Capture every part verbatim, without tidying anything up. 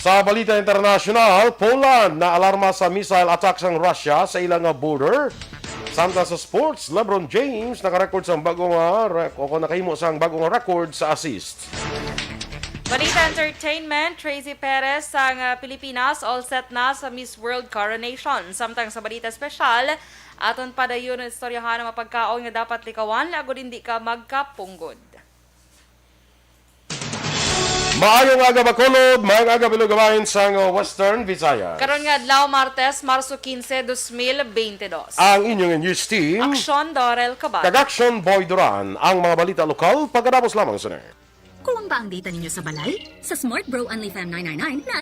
Sa balita internasyonal, Poland naalarma sa missile attack sang Russia sa ila nga border. Samtang sa sports, LeBron James nakarecord sang bago nga rec-, o kung nakahimo sang bago nga record sa assist. Balita entertainment, Tracy Perez sang, ah, Pilipinas all set na sa Miss World coronation. Samtang sa balita espesyal, aton padayon istoryahan ang mga pagkaon nga dapat likawan agod hindi ka magkapunggod. Maayong aga, Bacolod. Maayong aga, Bilugabayan sang Western Visayas. Karon nga adlaw, Martes, Marso quince, dos mil veinte dos. Ang inyong news team, Aksyon Dorel Cabal. Kag Action Boy Duran. Ang mga balita lokal, pagkatapos lamang sini. Kuwang ba ang data ninyo sa balay? Sa Smart Bro Unli Fam nine nine nine na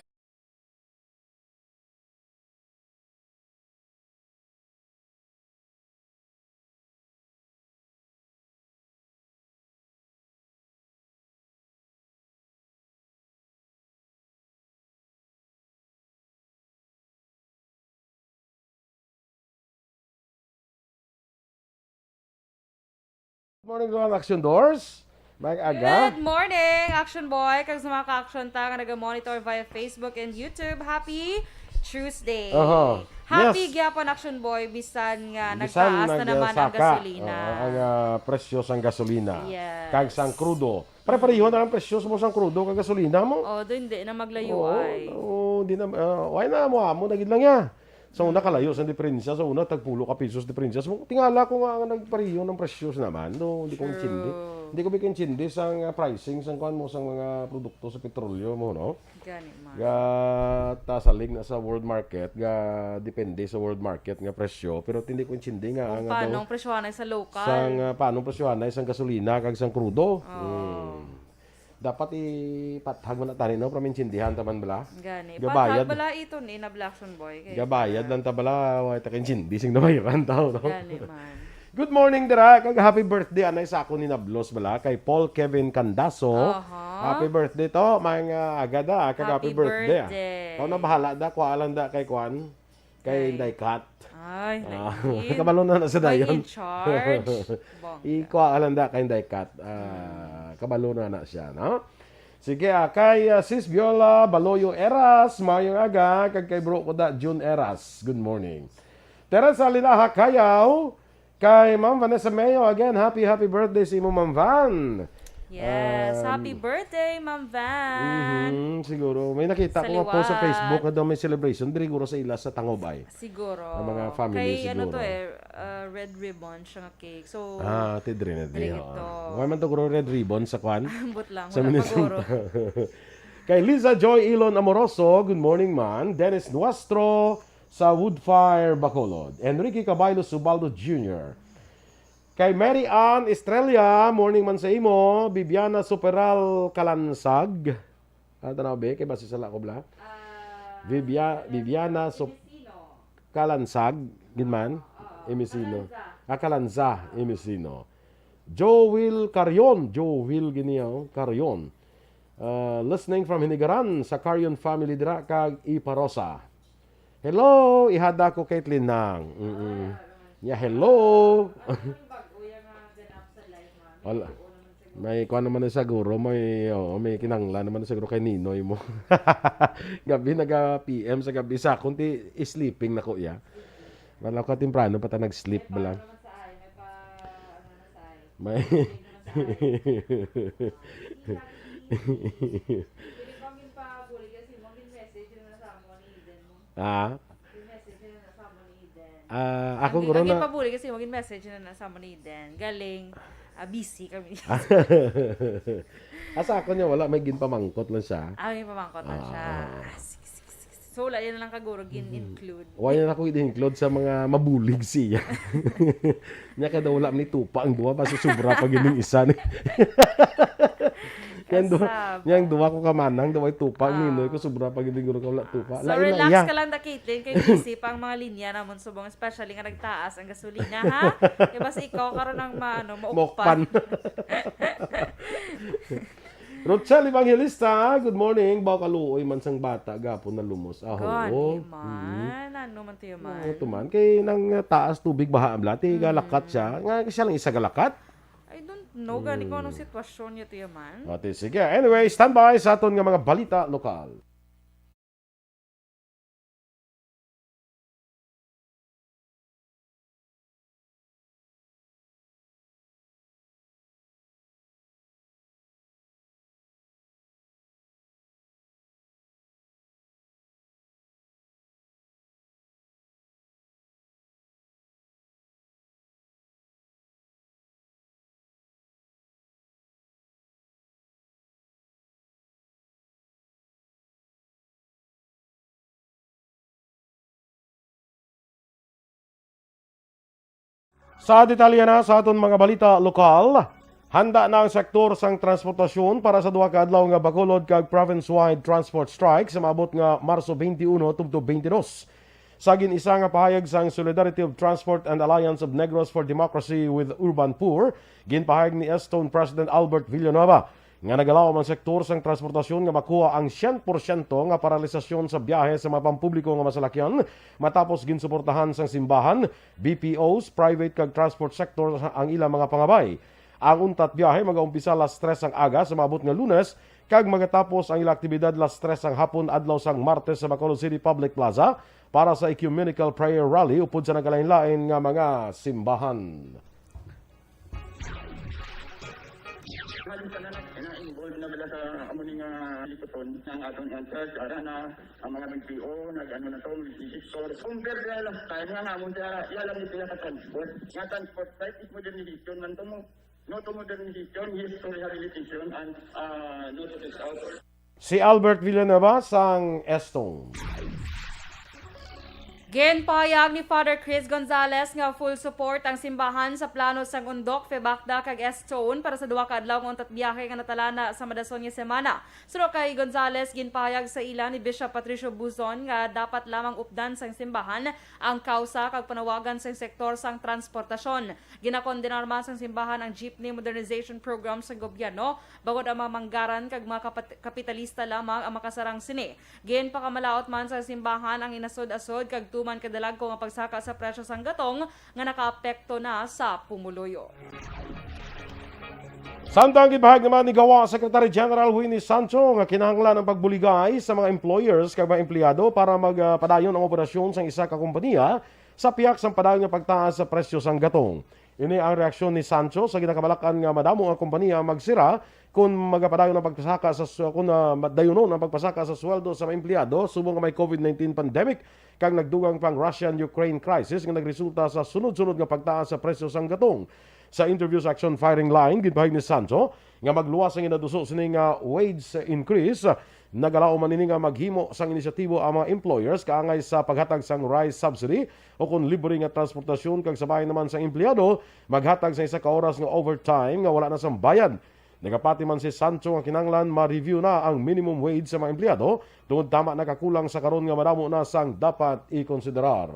Morning, Duran Action Doors. Maayong aga. Good morning, Action Boy, kag sa mga ka-action ta nga naga-monitor via Facebook and YouTube. Happy Tuesday. Aha. Happy Yes. gyapon, Action Boy, bisan nga Bisan nagtaas na naman ang nagsaka, gasolina. Oo, ang, ah, presyo sang gasolina. Yes. Kag sang krudo. Pare-pareho na ang presyo sa mo sang krudo kag gasolina mo. Oh, do hindi na maglayo Oo, ay. Oo, di na, ah, why na mo amo na gid lang ya. Sa una, kalayo sa diferensya. Sa una, tag pulo ka pesos diferensya. So, tingala ko nga ang nagpareho ng presyo naman. No, hindi ko True. intindi. Hindi ko bikin intindi sa nga pricing sa kuan mo sa mga produkto sa petrolyo mo, no? Gani man. Ga ta salig na sa world market, ga depende sa world market nga presyo, pero hindi ko intindi nga Kung ang paano daw ang presyohanay sa local. Sang, ah, paano ang presyohanay sang gasolina kag sang krudo. Oh. Mm. Dapat ipathag man na tani, no? Para maintindihan ta man bala. Gani. Gabayad. Pathag bala ito ni Nabla Action Boy. Kay Gabayad para lang ta bala, wa ta kaintindi sing nabayaran tao, no? Gani man. Good morning, dira. Kag happy birthday, anay sa akon ni Nablos bala, kay Paul Kevin Candaso. Aha. Happy birthday to, mga agad, ah, kag happy Happy birthday, ah. birthday. Ikaw na bahala da, kuha lang da kay kuan. Kay Ay. Inday Kat. Ay, Ah, lagi. kabalo na na sa May dayon. in charge. Bongga. Ikuha ka lang da kay Inday Kat. Ah, kabalo na na siya, no? Sige, ah, kay, ah, Sis Viola Baloyo Eras, mayong aga, kag kay bro ko da, June Eras. Good morning. Teresa Lilaha Kayaw, kay Ma'am Vanessa Mayo, again, happy, happy birthday sa imo, Ma'am Van. Yes, Um, happy birthday, Ma'am Van. Mhm, siguro. May nakita Sa ko nga post sa liwat. Facebook nga daw may celebration diri guro sa ila sa Tangobay. Siguro. Ang mga family Kay ano to siguro. eh, uh, red ribbon siya nga cake. So, Ah, ti diri na di, diri oo. to. Why man to guro red ribbon sa kwan? Ambot lang, Sa wala pa Minnesota. guro. Kay Liza Joy Elon Amoroso, good morning man. Dennis Nuestro sa Woodfire, Bacolod. Enrique Caballo Subaldo Junior. Kay Mary Ann Estrella, morning man sa imo. Bibiana Superal Kalansag. Ah, tanaw, be, kay basi sala ko, bla. Ah, Vivia-, Viviana Sup-, Emisino. Kalansag, gid man? Oo, Emisino. Kalanza. Ah, Kalanza, Emisino. Joel Carion, Joel gini, oh, Carion. Ah, listening from Hinigaran sa Carion family dira kag Iparosa. Hello, ihada ko kay Tlinang. Mm-mm. Ya, hello. Wala. May kuan naman na siguro, may, oh, may kinanglan naman na siguro kay Ninoy mo. Gabi naga P M sa gabi sa akon, ti sleeping na ko, ya. Wala ko temprano pa ta nag-sleep bala. May Ah? Ah, ako Ang, guro ang na. Ipabuli kasi maging message na na sa mo ni Eden. Galing, ah, busy kami. Asa ako niya, wala, may ginpamangkot lang siya. Ah, may pamangkot lang Ah, siya. oo. Ah, sige, sige, sige, sige. So, wala yan lang kaguro, gin-include. Wala na ako gin-include sa mga mabulig siya. Nya kada wala ni tupa ang duwa, basta sobra pa gid ning isa ni. Yang duwa, Asab. yang duwa ko ka manang, duwa tupa, Ah. Ninoy ko, sobra pa gid guro ka wala tupa. So, Lain na relax iya. ka lang, da, Caitlyn, kay busy pa ang mga linya namon subong, especially nga nagtaas ang gasolina, ha? Kay basta ikaw karon ang ma-, ano, maukpan. Maukpan. Rochelle Evangelista, good morning. Baw kaluoy man sang bata, gapon na lumos. Ah, Gani oo. man. Mm. Ano man to yun man? Oo, to man. Kay nang, uh, taas tubig, baha ang blati, Mm. galakat siya. Nga siya lang isa galakat? I don't know, gani kung anong Mm. sitwasyon niya to yun man. Ate, sige. Anyway, standby sa aton nga mga balita lokal. Sa detalye na sa aton mga balita lokal, handa na ang sektor sang transportasyon para sa duha ka adlaw nga Bacolod kag province-wide transport strike sa maabot nga Marso twenty-one tubtob twenty-two. Sa gin-isa nga pahayag sang Solidarity of Transport and Alliance of Negros for Democracy with Urban Poor, ginpahayag ni Estone President Albert Villanueva nga nagalaom ang sektor sang transportasyon nga makuha ang syen porsyento nga paralisasyon sa biyahe sa mga pampubliko nga masalakyan matapos ginsuportahan sang simbahan, B P Os, private kag transport sector ang ilang mga pangabay. Ang untat biyahe magaumpisa las tres ang aga sa maabot nga Lunes kag magatapos ang ila aktibidad las tres ang hapon adlaw sang Martes sa Bacolod City Public Plaza para sa ecumenical prayer rally upod sa nagkalainlain nga mga simbahan. Halos tanan na, na-involve na sila sa amo ni nga liputon ng atong answers. Ara na, ang mga B P O, nag-ano na to, mag-sixty-six. So, compare na last time nga namon siya, iya lang yung pinaka-transport. Nga transport site is modernization man to mo. No to modernization, yes to rehabilitation, and uh, no to take out. Si Albert Villanueva sang Estone. Ginpahayag ni Father Chris Gonzalez nga full support ang simbahan sa plano sang Undok, Febacda kag Estone para sa duha ka adlaw nga untat biyahe nga natalana sa madason nga semana. Suno kay Gonzalez, ginpahayag sa ila ni Bishop Patricio Buzon nga dapat lamang updan sang simbahan ang kausa kag panawagan sang sektor sang transportasyon. Ginakondenar man sang simbahan ang jeepney modernization program sang gobyerno, bangod ang mga manggaran kag mga kapat- kapitalista lamang ang makasarang sini. Ginpakamalaot man sa simbahan ang inasod-asod kag tuman kadalagko nga pagsaka sa presyo sang gatong nga nakaapekto na sa pumuluyo. Samtang gipahayag naman ni Gawa Secretary General Winnie Sancho nga kinahanglan ang pagbuligay sa mga employers kag mga empleyado para magpadayon ang operasyon sang isa ka kompanya sa pihak sang padayon nga pagtaas sa presyo sang gatong. Ini ang reaksyon ni Sancho sa ginakabalakan nga madamo nga kompanya ang magsira kon magapadayon ang pagpasaka sa su- kon ah, dayunon ang pagpasaka sa sweldo sa mga empleyado subong nga may COVID nineteen pandemic kag nagdugang pang Russian-Ukraine crisis nga nagresulta sa sunod-sunod nga pagtaas sa presyo sang gatong. Sa interview sa Action Firing Line, ginpahayag ni Sancho nga magluwas ang ginaduso sini nga wage increase. Nagalaom man ini nga maghimo sang inisyatibo ang mga employers kaangay sa paghatag sang rice subsidy o kon libre nga transportasyon kag sa bahin naman sang empleyado maghatag sa isa ka oras nga overtime nga wala na sang bayad. Nagapati man si Sancho nga kinahanglan ma-review na ang minimum wage sa mga empleyado tungod tama nakakulang sa karon nga madamo na sang dapat ikonsiderar.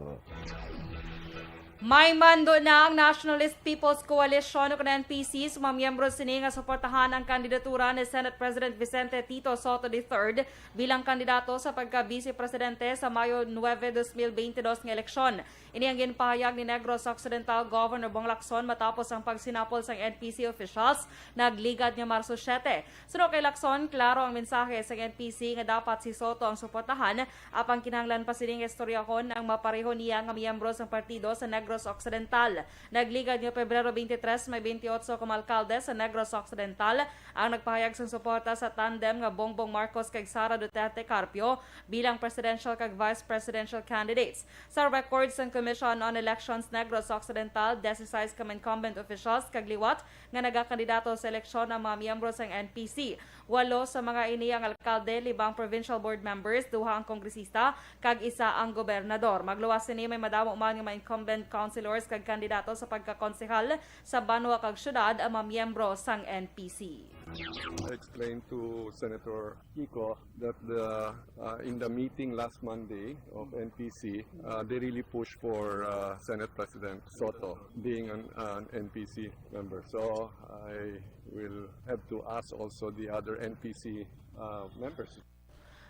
May mando na ang Nationalist People's Coalition o N P C sa mga miyembro sini nga suportahan ang kandidatura ni Senate President Vicente Tito Sotto the third bilang kandidato sa pagka-Vice Presidente sa Mayo nuebe, dos mil bente dos nga eleksyon. Ini ang ginpahayag ni Negros Occidental Governor Bong Lacson matapos ang pagsinapol sang N P C officials nagligad nga Marso siete. Suno kay Lacson, klaro ang mensahe sang N P C nga dapat si Sotto ang suportahan, apang kinahanglan pa sining istoryahon ang mapareho niya nga miyembro sang partido sa Negros Occidental. Nagligad nga Pebrero twenty-three, may twenty-eight ka mga alkalde sa Negros Occidental ang nagpahayag sang suporta sa tandem nga Bongbong Marcos kag Sara Duterte Carpio bilang presidential kag vice presidential candidates. Sa record sang Commission on Elections Negros Occidental, disisays ka mga incumbent officials kag liwat nga nagakandidato sa eleksyon ang mga miyembro sang N P C. Walo sa mga ini ang alkalde, lima ang provincial board members, duha ang kongresista, kag isa ang gobernador. Magluwas sini, may madamo man nga mga incumbent councilors kag kandidato sa pagkakonsehal sa banwa kag syudad ang mga miyembro sang N P C. I explained to Senator Kiko that the uh, in the meeting last Monday of N P C, uh, they really push for uh, Senate President Sotto being an, an N P C member. So I will have to ask also the other N P C uh, members.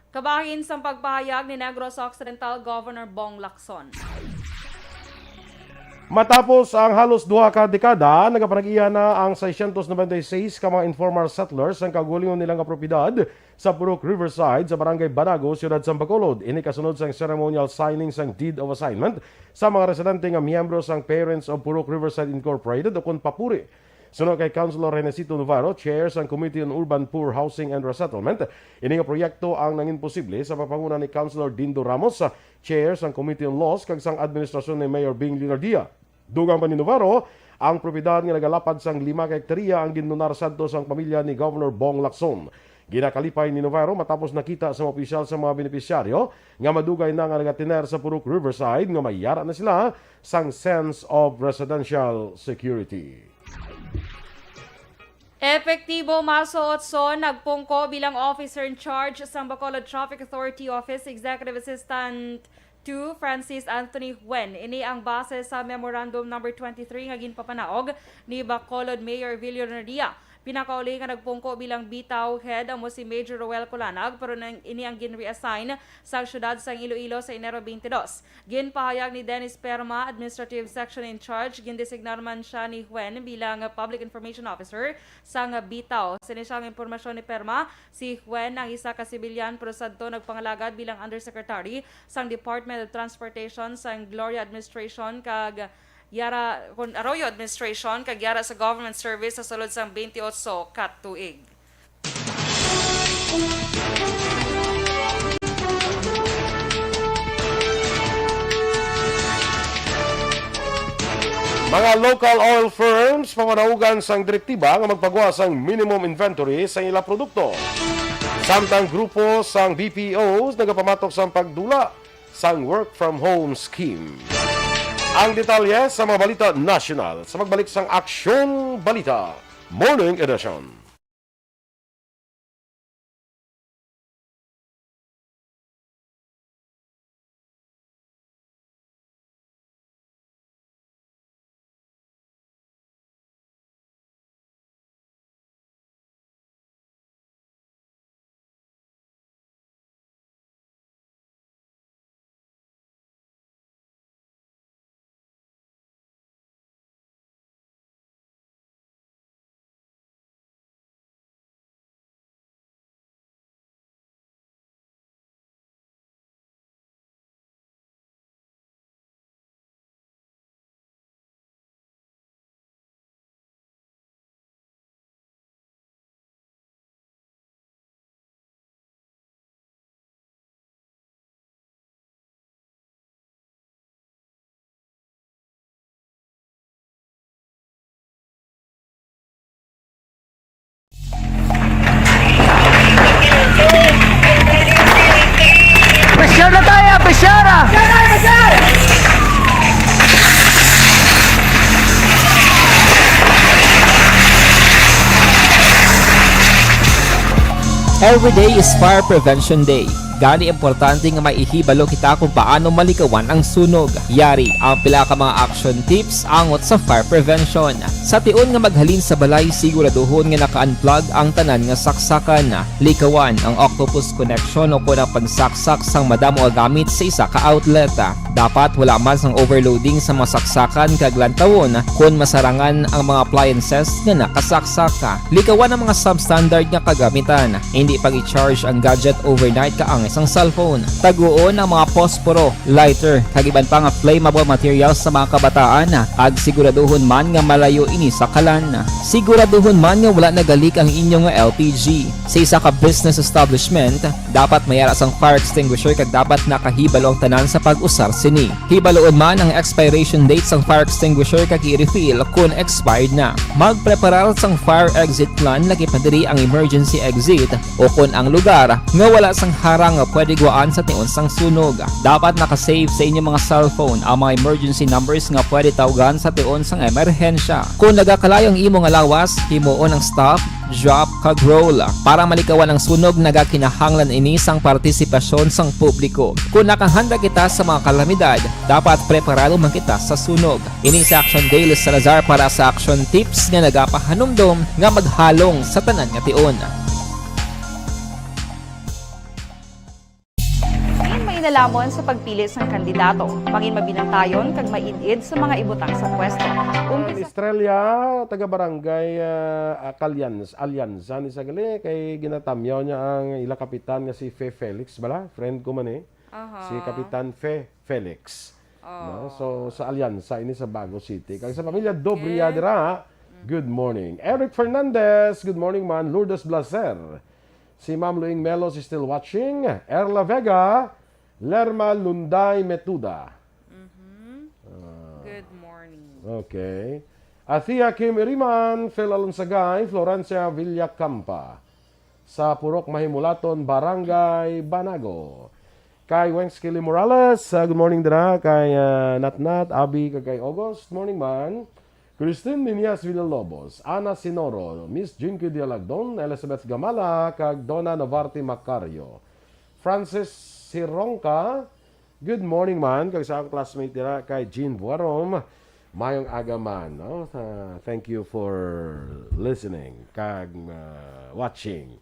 Kabahin sang pagpahayag ni Negros Occidental Governor Bong Lacson. Matapos ang halos duha ka dekada, nagapanag-iya na ang seiscientos noventa y seis ka mga informal settlers sang kaugalingon nila nga propiedad sa Purok Riverside sa Barangay Banago, Siyudad sang Bacolod. Ini kasunod sang ceremonial signing sang Deed of Assignment sa mga residente nga miyembro sang Parents of Purok Riverside Incorporated o kon PAPURI. Suno kay Councilor Renesito Navarro, chair sang Committee on Urban Poor Housing and Resettlement, ini nga proyekto ang nangin posible sa pagpanguna ni Councilor Dindo Ramos, chair sang Committee on Laws, kag sang administrasyon ni Mayor Bing Leonardia. Dugang pa ni Navarro, ang propiedad nga nagalapad sang lima ka hektarya ang gindonar sadto sang pamilya ni Governor Bong Lacson. Ginakalipay ni Navarro matapos nakita sa mga opisyal sa mga benepisyaryo nga madugay na nga nagatiner sa Purok Riverside nga may yara na sila sang sense of residential security. Epektibo, Marso otso, nagpungko bilang officer in charge sang Bacolod Traffic Authority Office Executive Assistant two Francis Anthony Huen. Ini ang base sa Memorandum Number twenty-three nga ginpapanaog ni Bacolod Mayor Villar Nadia. Pinakauli nga nagpungko bilang bitaw head amo si Major Roel Colanag, pero nang, ini ang gin-reassign sa siyudad sang Iloilo sa Enero twenty-two. Ginpahayag ni Dennis Perma, Administrative Section in Charge, gindesignar man siya ni Huen bilang Public Information Officer sang bitaw. Sini siya ang impormasyon ni Perma, si Huen ang isa ka sibilyan pero sadto nagpangalagad bilang Undersecretary sang Department of Transportation sang Gloria Administration kag yara, kun Arroyo Administration kag yara sa government service sa sulod sang twenty-eight ka tuig. Mga local oil firms pamanaugan sang direktiba nga magpagwa sang minimum inventory sa ila produkto. Samtang grupo sang B P Os nagapamatok sang pagdula sang work from home scheme. Ang detalye sa mga balita nasyonal sa pagbalik sang Aksyon Balita Morning Edition. Pressure na tayo, pressure na! Every day is Fire Prevention Day. Gani, importante nga may ihibalo kita kung paano malikawan ang sunog. Yari ang pila ka mga action tips angot sa fire prevention. Sa tion nga maghalin sa balay, siguraduhon nga naka-unplug ang tanan nga saksakan. Likawan ang octopus connection o kon ang pagsaksak sang madamo nga gamit sa isa ka outlet. Dapat wala man sang overloading sa mga saksakan kag lantawon kon masarangan ang mga appliances nga nakasaksak. Likawan ang mga substandard nga kagamitan. Indi pag-i-charge ang gadget overnight kaangay sang cellphone. Taguon ang mga posporo, lighter, kag iban pa nga flammable materials sa mga kabataan, kag siguraduhon man nga malayo ini sa kalan. Siguraduhon man nga wala nagalik ang inyo nga L P G. Sa isa ka business establishment, dapat may ara sang fire extinguisher kag dapat nakahibalo ang tanan sa pag-usar sini. Hibaluon man ang expiration date sang fire extinguisher kag i-refill kon expired na. Magpreparar sang fire exit plan, lakip na diri ang emergency exit o kon ang lugar nga wala sang harang nga pwede gwaan sa tion sang sunog. Dapat naka-save sa inyo mga cellphone ang mga emergency numbers nga pwede tawgan sa tion sang emerhensya. Kon nagakalayo ang imo nga lawas, himuon ang stop, drop, kag roll. Para malikawan ang sunog, nagakinahanglan ini sang partisipasyon sang publiko. Kon nakahanda kita sa mga kalamidad, dapat preparado man kita sa sunog. Ini si Action Dale Salazar para sa Action Tips nga nagapahanumdom nga maghalong sa tanan nga tion. Diin mainalhamon sa pagpili sang kandidato, manginmabinantayon kag maid-id sa mga ibutang sa pwesto. Umpisa Estrella, taga Barangay, ah, Acalians-, Alianza ni sa gali, kay ginatamyaw niya ang ila kapitan nga si Fe Felix, bala? Friend ko man eh. Aha. Si Kapitan Fe Felix. Oh. No? So, sa Alianza, ini sa Bago City. Kag sa pamilya Dobria Yes. dira, Mm. good morning. Eric Fernandez, good morning man. Lourdes Blaser. Si Ma'am Luing Melos is still watching. Erla Vega, Lerma Lunday Metuda. Mhm. Ah. Good morning. Okay. Athea Kim Iriman, Phil Alonsagay, Florencia Villacampa. sa Purok Mahimulaton, Barangay Banago. Kay Wengskili Morales, ah, good morning dira. Kay, ah, Natnat, Abi, kag kay August, good morning man. Christine Niñas Villalobos, Ana Sinoro, Miss Jinky Dialagdon, Elizabeth Gamala, kag Donna Novarte Macario. Francis Sironca, good morning man, kag sa akong classmate dira kay Jean Buarom. Mayong aga man, no? Ah, thank you for listening kag, ah, watching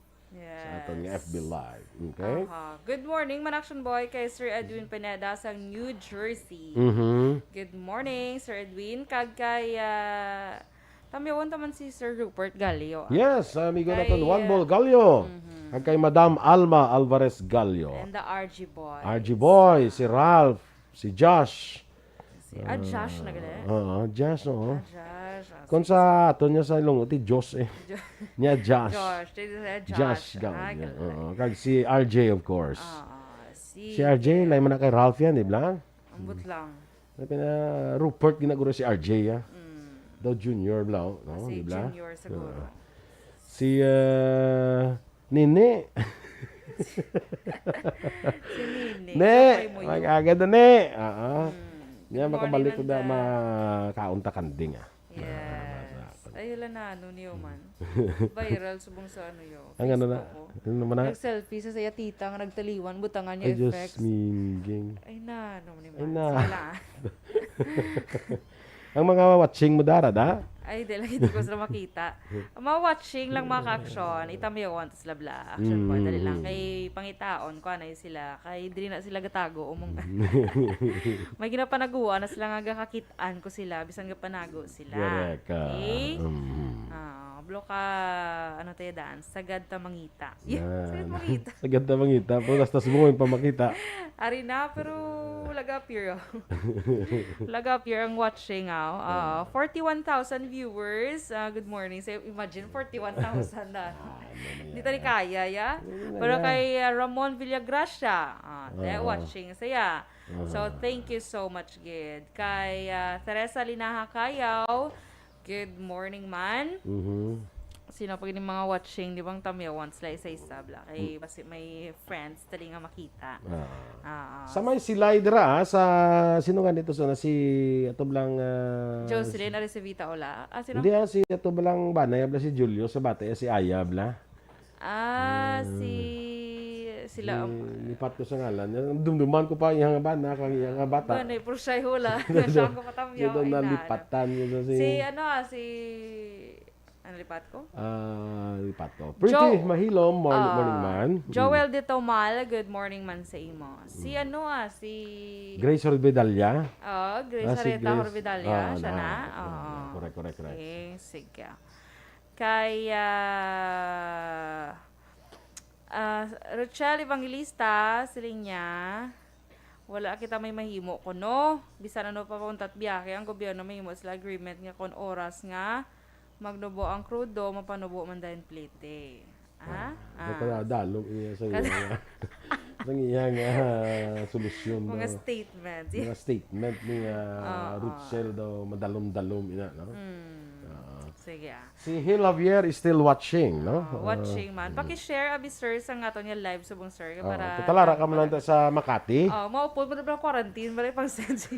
sa aton nga Yes. F B Live. Okay? Aha. Good morning, man, Action Boy, kay Sir Edwin Pineda sa New Jersey. Mhm. Good morning, Sir Edwin. Kag kay, ah, tamyawan ta man si Sir Rupert Gallo, ah. Yes, amigo Kay, naton Juan ah, Bol Gallo. Mhm. Kag kay Madam Alma Alvarez Gallo. And the R G Boy. R G Boy, si Ralph, si Josh. Si, ah, Josh na gali? Oo, Josh, oo. Ah, Josh, ah, Kung sige, sa aton niya sa Ilonggo, ti Josh eh. Jo- Niya Josh. Josh, dili sa Josh. Josh Gallo, Ah, gali. Oo. Kag si R J, of course. Ah, si Si R J, lain man na kay Ralph yan, di ba? Ambot lang. Sabi na, Rupert, ginaguro si R J, ah. Mm. Daw junior, bla, no? Si Di ba? Junior, siguro. Oo. Si, ah, Nini. Si Nini, Ne, siya may muyo. Mag-aga na, ne. Oo. Mm. Yan, Good morning, makabalik ko na Nanda. Makaon ta kanding, ah. Yes. Ah, Ay, wala na, ano niyo man. Viral subong sa ano yo, Ang ano na, Facebook ko. Ano naman na? Nag-selfie sa saya tita nga nagtaliwan, butangan niya Ay, Diyos effects. Mingging. Ay na, ano ni Ay man. na. Sige lang. Ang mga watching mo, dara, da? Ay, di lang, hindi ko sila makita. Ang mga watching lang, mga ka-action, itamyawan ta sila, bla. Action po, dali lang. Mm. Kay pangitaon ko, anay sila. Kay dili na sila gatago, umong. May ginapanaguan na sila nga gakakit-an ko sila, bisan gapanago sila. Correct, ah, Okay? mm. Ah, blo ka, ano tayo daan? Sagad ta mangita. Yeah, Yan. Sagad mangita. Sagad ta mangita, pero tas, tas mo yung pamakita. Ari na, pero wala ga appear, oh. Wala ga appear ang watching, ah. Ah, Yeah. Forty-one thousand viewers. Ah, good morning. So, imagine, forty-one thousand na. Ah, ano na Hindi yan, tani ah? kaya, ya? Hindi na Pero yan. kay, ah, Ramon Villagracia, ah, te, Ah. watching saya. So, Ah. thank you so much, gid. Kay, ah, Teresa Linaha Cayaw, good morning, man. Mhm. Sino pa gini mga watching, di bang tamyawan sila isa-isa, bla? Kay Mm. basi may friends, tali nga makita. Ah. Ah. Sa may silay dira, ah, sa, sino nga dito sa, na si, ato blang, ah, Jocelyn Arcevita Ola. Ah, sino? Hindi, ah, si ato blang bana, yabla si Julio, sa bata, eh, si Aya, bla. Ah, Ah. si, sila, Ni-, um, lipat ko sa ngalan. Dumduman ko pa iyang bana, kang iyang bata. Bana, pero siya wala. Siya ang kapatamyaw, Dito ay, na, nalipatan niya sa si Si, ano, ah, si, ano, lipat ko? Ah, lipat ko. Pretty Jo-, Mahilom, mor-, ah, morning man. Joel Mm. De Tomal, good morning man sa imo. Si, Mm. ano, ah, si Grace Horbidalia? Oo, Grace Ah, si Areta Grace. Horbidalia, Ah, siya na. na. Oo. Correct, correct, correct. Okay, sige. Kay, ah, ah, Rochelle Evangelista, siling niya, "Wala kita may mahimo kuno. Bisan ano pa pa untat biyahe, ang gobyerno mahimo sila agreement nga kon oras nga magnubo ang krudo, mapanubo man dayon plete." Ha? Ah, Ah. nagpadadalog niya sa Kas- iya nga, sa iya nga, ah, solusyon Mga daw. statements. Mga statement ni, ah, Oo. Rochelle daw, madalom-dalom, ina, no? Mm. Oo. Sige, ah. Si Hil Javier is still watching, no? Oh, Ah, watching man. mm. Paki-share, abi, sir, sa nga aton nga live subong, sir, Oh, para tatalara ka man lang ta sa Makati. Oh, maupod mo na pala quarantine, wala pang sense.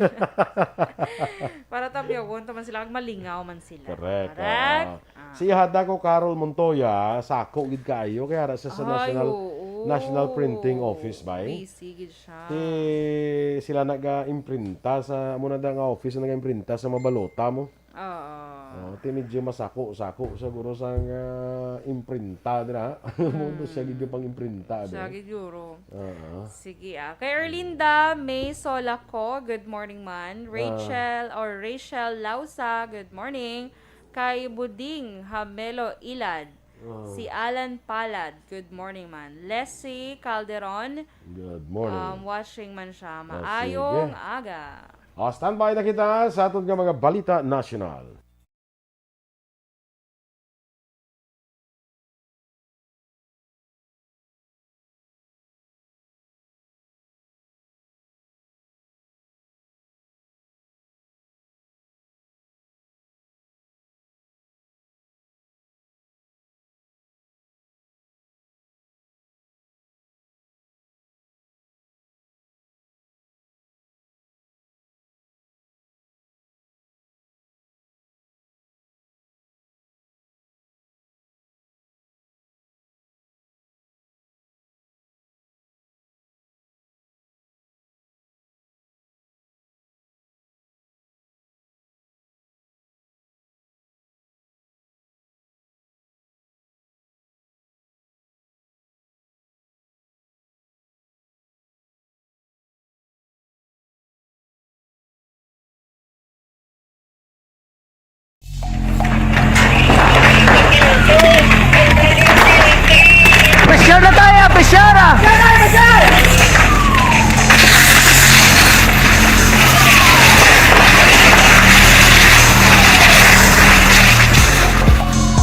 Para tabyawon, taman sila, kag malingaw man sila. Correct. Correct? Ah. Ah. Si Hada ko, Carol Montoya, sako gid kaayo, kay ara sa, sa Ay, National, oo. National Printing Office, bay. Busy gid siya. Ti sila naga-imprinta sa, amo na da nga office na naga-imprinta sa mabalota mo. Oo. Oh, ti medyo masako-sako siguro sa nga imprinta dira. Mo to siya gid yung pang-imprinta, Siya be. Gid, guro. Oo. Sige, ah. Kay Erlinda May Solaco, good morning man. Ah. Rachel or Rachel Lausa, good morning. Kay Buding Hamelo Ilad, Oh. si Alan Palad, good morning man. Leslie Calderon, Good morning. um, watching man siya. Ah, Maayong sige. Aga. Oh, standby na kita sa aton nga mga balita nasyonal.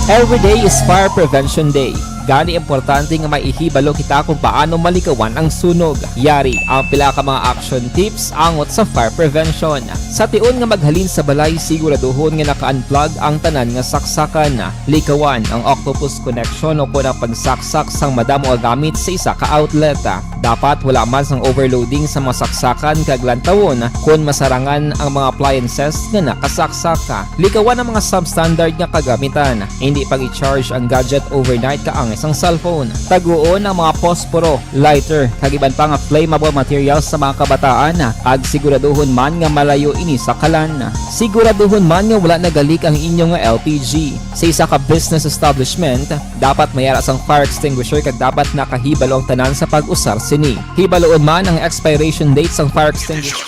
Every day is Fire Prevention Day. Gani, importante nga maihibalo kita kung paano malikawan ang sunog. Yari ang pila ka mga action tips angot sa fire prevention. Sa tion nga maghalin sa balay, siguraduhon nga naka-unplug ang tanan nga saksakan. Likawan ang octopus connection o kon ang pagsaksak sang madamo nga gamit sa isa ka outlet. Dapat wala man sang overloading sa mga saksakan kag lantawon kon masarangan ang mga appliances nga nakasaksak. Likawan ang mga substandard nga kagamitan. Hindi pag-i-charge ang gadget overnight kaangay sang cellphone. Taguon ang mga posporo, lighter, kag iban pa nga flammable materials sa mga kabataan, kag siguraduhon man nga malayo ini sa kalan. Siguraduhon man nga wala nagalik ang inyo nga L P G. Sa isa ka business establishment, dapat may ara sang fire extinguisher kag dapat nakahibalo ang tanan sa pag-usar sini. Hibaloon man ang expiration date sang fire extinguisher.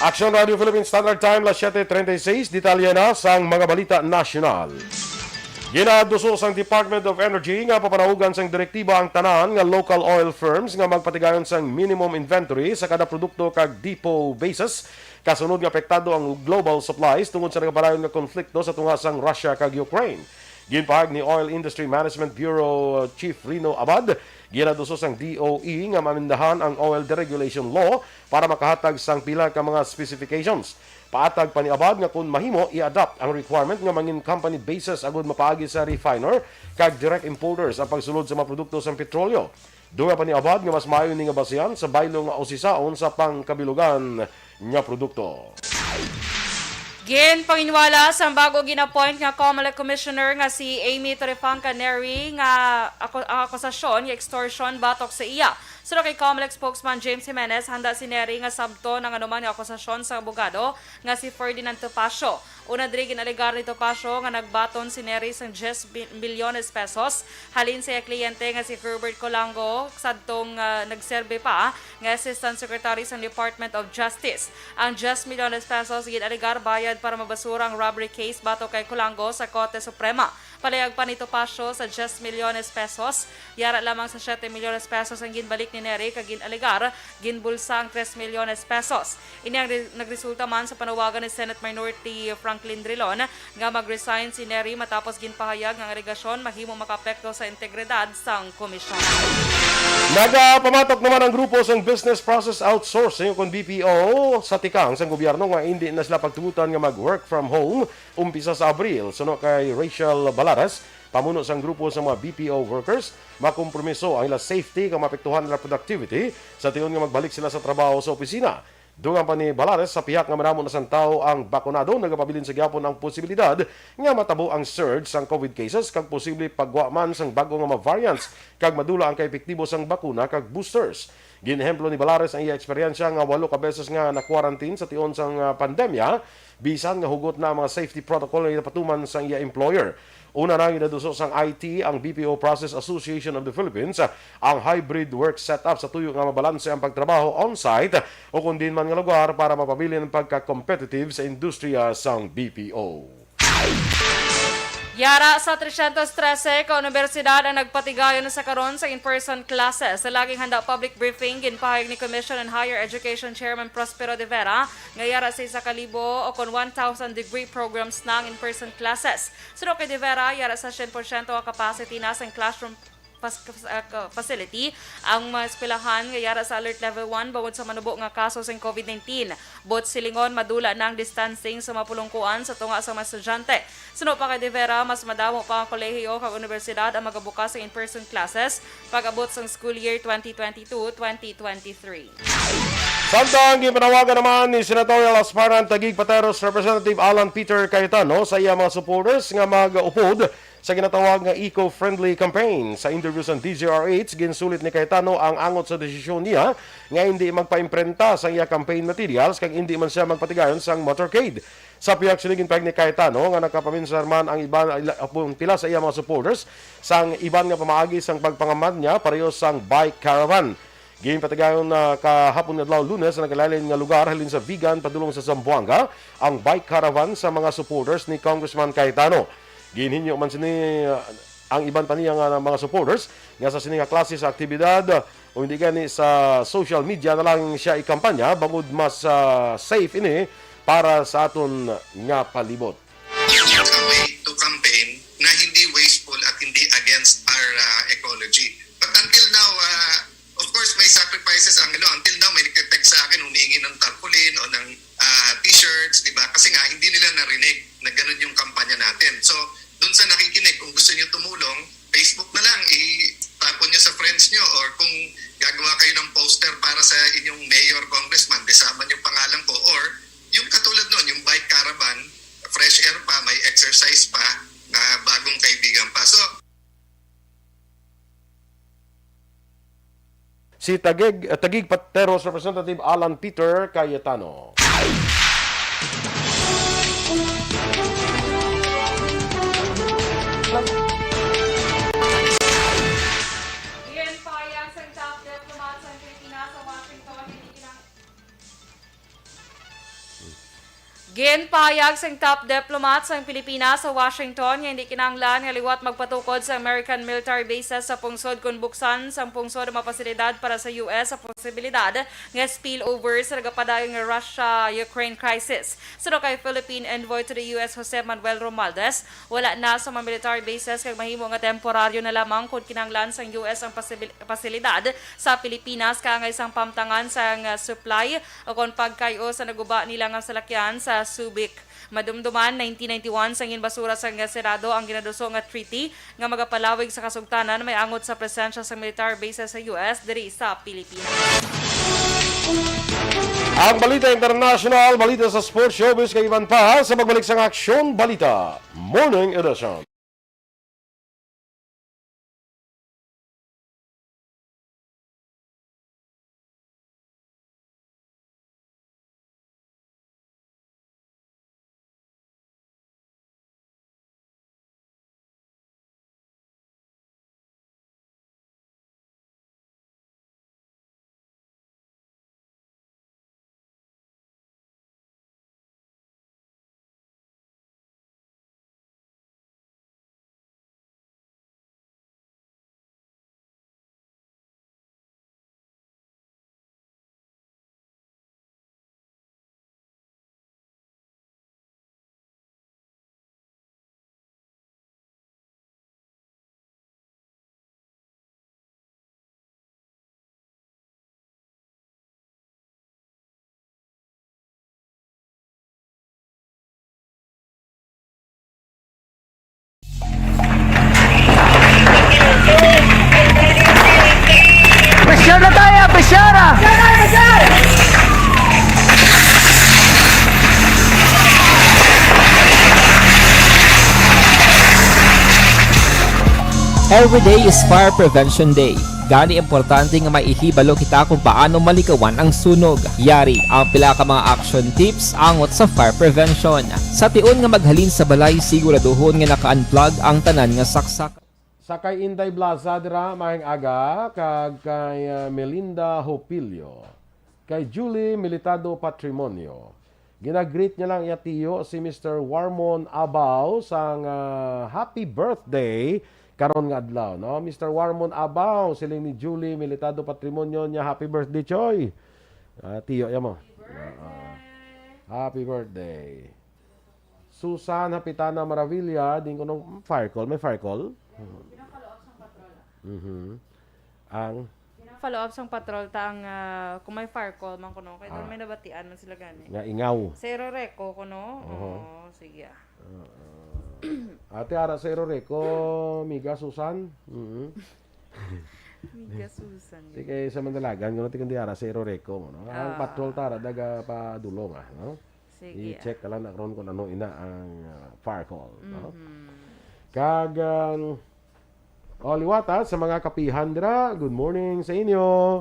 Action Radio Philippines Standard Time, las siete treinta y seis. Detalye na sang mga balita nasyonal. Ginaduso sang Department of Energy nga papanahogan sang direktiba ang tanan nga local oil firms nga magpatigayon sang minimum inventory sa kada produkto kag depot basis, kasunod nga apektado ang global supplies tungod sa nagapadayon nga konflikto sa tunga sang Russia kag Ukraine. Ginpahayag ni Oil Industry Management Bureau Chief Rino Abad, ginaduso sang D O E nga maamendahan ang oil deregulation law para makahatag sang pila ka mga specifications. Paatag pa ni Abad nga kon mahimo, i-adapt ang requirement nga mangin company basis agud mapaagi sa refiner kag direct importers ang pagsulod sa mga produkto sang petrolyo. Dugang pa ni Abad nga mas maayo ni nga basihan sa baylo nga usisaon sa pangkabilugan nga produkto. Ginpanginwala sang bago gin-appoint nga Comelec Commissioner nga si Amy Torrefranca Neri nga ako, ang akusasyon nga extortion batok sa iya. Suno kay Comelec spokesman James Jimenez, handa si Neri nga sabton ang anuman nga akusasyon sa abogado nga si Ferdinand Topacio. Una diri, gin-alegar ni Topacio nga nagbaton si Neri sang diyes bi-, milyones pesos halin sa iya kliyente nga si Herbert Colango, sadtong, ah, nagserbi pa nga Assistant Secretary sang Department of Justice. Ang diyes milyones pesos gin-alegar bayad para mabasura ang robbery case batok kay Colango sa Korte Suprema. Palayag pa ni Topacio, sa diyes milyones pesos, yara lamang sa siete milyones pesos ang ginbalik ni Neri kag gin-alegar ginbulsa ang tres milyones pesos. Ini ang re-, nagresulta man sa panawagan ni Senate Minority Franklin Drilon nga mag-resign si Neri matapos ginpahayag nga ang alegasyon mahimo makaapekto sa integridad sang komisyon. Nagapamatok naman ang grupo sang Business Process Outsourcing, o kon B P O, sa tikang sang gobyerno nga indi na sila pagtugutan nga mag-work from home umpisa sa Abril. Suno kay Rachel Balares, pamuno sang grupo sa mga B P O workers, makompromiso ang ila safety kag maapektuhan ang ila productivity sa tion nga magbalik sila sa trabaho sa opisina. Dugang pa ni Balares, sa pihak nga madamo na sang tawo ang bakunado, nagapabilin sa gihapon ang posibilidad nga matabo ang surge sang COVID cases kag posible paggwa man sang bag-o nga mga variants kag madula ang kaepektibo sang bakuna kag boosters. Ginehemplo ni Balares ang iya eksperyensya nga walo ka beses nga na-quarantine sa tion sang, ah, pandemya, bisan nga hugot na ang mga safety protocol nga ginapatuman sang iya employer. Una na, ginaduso sang I T ang B P O Process Association of the Philippines, ah, ang hybrid work setup sa tuyo nga mabalanse ang pagtrabaho on-site o kon diin man nga lugar para mapabilin ang pagka-competitive sa industriya sang B P O. Yara sa tresyentos trese ka unibersidad ang nagpatigayon sa karon sa in-person classes. Sa laging handa public briefing, ginpahayag ni Commission on Higher Education Chairman Prospero De Vera nga yara sa isa ka libo o kon one thousand degree programs na ang in-person classes. Suno kay De Vera, yara sa syen porsyento ang capacity na sa classroom fas-, fas-, ah, ka-, facility ang mga eskwelahan nga yara sa Alert Level one bangod sa manubo nga kaso sang COVID nineteen. Buot silingon, madula na ang distancing sa mga pulongkoan sa tunga sa mga estudyante. Suno pa kay De Vera, mas madamo pa ang kolehiyo kag unibersidad ang magabukas sa in-person classes pag-abot sang school year twenty twenty-two, twenty twenty-three. Samtang ginpanawagan naman ni Senatorial Aspirant Taguig Pateros Representative Alan Peter Cayetano sa iya mga supporters nga mag-upod sa ginatawag nga eco-friendly campaign. Sa interview sa D Z R H, ginsulit ni Cayetano ang angot sa desisyon niya nga hindi magpaimprenta sa iya campaign materials kag hindi man siya magpatigayon sang motorcade. Sa pihak sini, ginpahayag ni Cayetano nga nakapaminsar man ang iban, ang pila sa iya mga supporters sang iban nga pamaagi sang pagpangamad niya pareho sang bike caravan. Ginpatigayon na kahapon nga adlaw, Lunes, sa nagkalain-lain nga lugar halin sa Vigan padulong sa Zamboanga ang bike caravan sa mga supporters ni Congressman Cayetano. Ginhinyo man sini, uh, ang iban pa niya nga mga supporters nga sa sini nga klase sa aktibidad, uh, o hindi gani sa social media na lang siya ikampanya, bangod mas, uh, safe ini para sa aton nga palibot. It's a way to campaign na hindi wasteful at hindi against our, ah, ecology. But until now, ah, of course, may sacrifices ang, ano, until now, may nagte-text sa akin, humingi ng tarpaulin o ng, ah, t-shirts, di ba? Kasi nga, hindi nila narinig na ganun yung kampanya natin. So, dun sa nakikinig, kung gusto nyo tumulong, Facebook na lang, itapon nyo sa friends nyo, or kung gagawa kayo ng poster para sa inyong mayor, congressman, di sama nyo pangalan ko, or yung katulad nun, yung bike caravan, fresh air pa, may exercise pa, na bagong kaibigan pa. So, Si Taguig, uh, Taguig Pateros Representative Alan Peter Cayetano. Ginpahayag sang top diplomat sang Pilipinas sa Washington nga hindi kinahanglan nga liwat magpatukod sa American military bases sa pungsod kon buksan sang pungsod ang mga pasilidad para sa U S sa posibilidad nga spillover sa nagapadayon nga Russia-Ukraine crisis. Suno kay Philippine envoy to the U S Jose Manuel Romualdez, wala na sa mga military bases kag mahimo nga temporaryo na lamang kon kinahanglan sang U S ang pasilidad sa Pilipinas kaangay sang pamtangan sang supply o kon pagkay-o sa naguba nila nga salakyan sa Subic. Madumduman, nineteen ninety-one sang ginbasura sang Senado ang ginaduso nga treaty nga magapalawig sa kasugtanan may angot sa presensya sang military bases sa U S diri sa Pilipinas. Ang balita international, balita sa sports, showbiz kag iban pa sa pagbalik sang Aksyon Balita Morning Edition. Pressure na tayo! Pressure na! Every day is Fire Prevention Day. Gani importante nga may ihibalo kita kung paano maligawan ang sunog. Yari ang pila ka mga action tips angot sa fire prevention. Sa tion nga maghalin sa balay, siguraduhon nga naka-unplug ang tanan nga saksak. Sa kay Inday Blaza dira, maayong aga, kag kay, ah, Melinda Hopilio, kay Julie Militado Patrimonio. Ginagreet niya lang iya tiyo si Mister Warmon Abaw sang, ah, happy birthday karon nga adlaw, no? Mister Warmon Abaw, siling ni Julie Militado Patrimonio niya, happy birthday, Choy. Ah, tiyo ya mo. Ah, ah. Happy birthday. Susan Hapitana Maravilla, din ko nung fire call. May fire call? Mhm. Ang Follow up sang patrol ta ang, ah, kung may fire call man kuno kay doon Ah. may nabatian man sila gani. Nga ingaw. Sa Eroreco kuno. Oho. Oo, sige ah. Ate, ara sa Eroreco, miga Susan. Mhm. Miga Susan. Di kay sa Mandalagan, kuno ti kundi ara sa Eroreco mo, no? Ang Ah. patrol ta ara daga pa dulong ah, no? Sige. I-check ka lang na karon kung ano ina ang, ah, fire call, no? Mhm. Kag, um, oh, liwat, ah, sa mga kapihan dira, good morning sa inyo.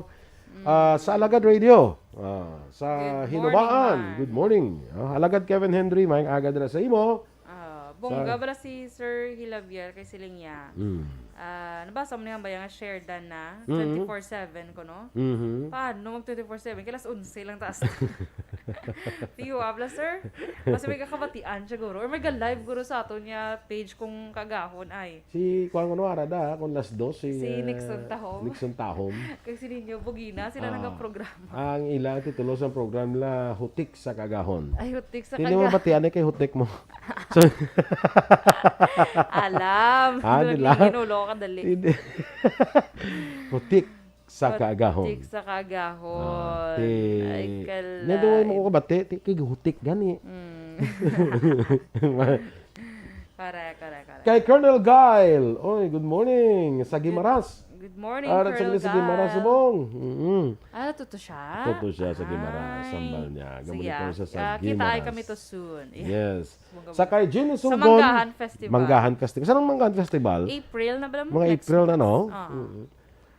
Ah, sa Alagad Radio, ah, sa Good morning, Hinubaan, ma'am. Good morning. Ah, Alagad Kevin Henry, maayong aga dira sa imo. Ah, bongga Sa bala si Sir Hilabier kay siling niya. Mm. Ah, nabasa mo niya ba yung share dan na? Mhm. Twenty-four seven ko, no? Mhm. Paano mag twenty-four seven? Kailas onse lang taas. Piyo abla, sir. Kasi may kakabatian siguro. Or may ga-live guro sa ato niya page kung kagahon ay. Si, kuwan ko, no, ara da, kung last dos, si, Si ah, Nixon Tahom. Nixon Tahom. Kay si Ninyo Bugina, sila Ah. nagaprograma. Ang ilang titulo sa program la, Hutik sa Kagahon. Ay, hutik sa Hindi mo kaga. batian eh kay Hutik mo. So, Alam. Ah, Doon nila? yung hinulo ka dali. Hindi. Hutik sa Kagahon. Hutik sa kagahon. Ah, ti-, Ay, kala. Hindi mo ko kabati, ti-, kay Hutik gani. Mm. Correct, correct, correct. Kay Colonel Guile. Oy, good morning. Sa Guimaras. Good morning, Ara Colonel sa Guimaras, Guile. Subong. Mm-mm. Ah, tuto siya? Tuto siya sa Guimaras, Ay. sambal niya. Sige, Gamonitor ah. siya sa Ah, kita ay Guimaras. Kami to soon. Yes. Bunga-bunga. Sa kay Jenny Sa Sulgon. Manggahan Festival. Manggahan Festival. Saan ang Manggahan Festival? April na bala mo? Mga Next April na, month. no? Ah. Mm.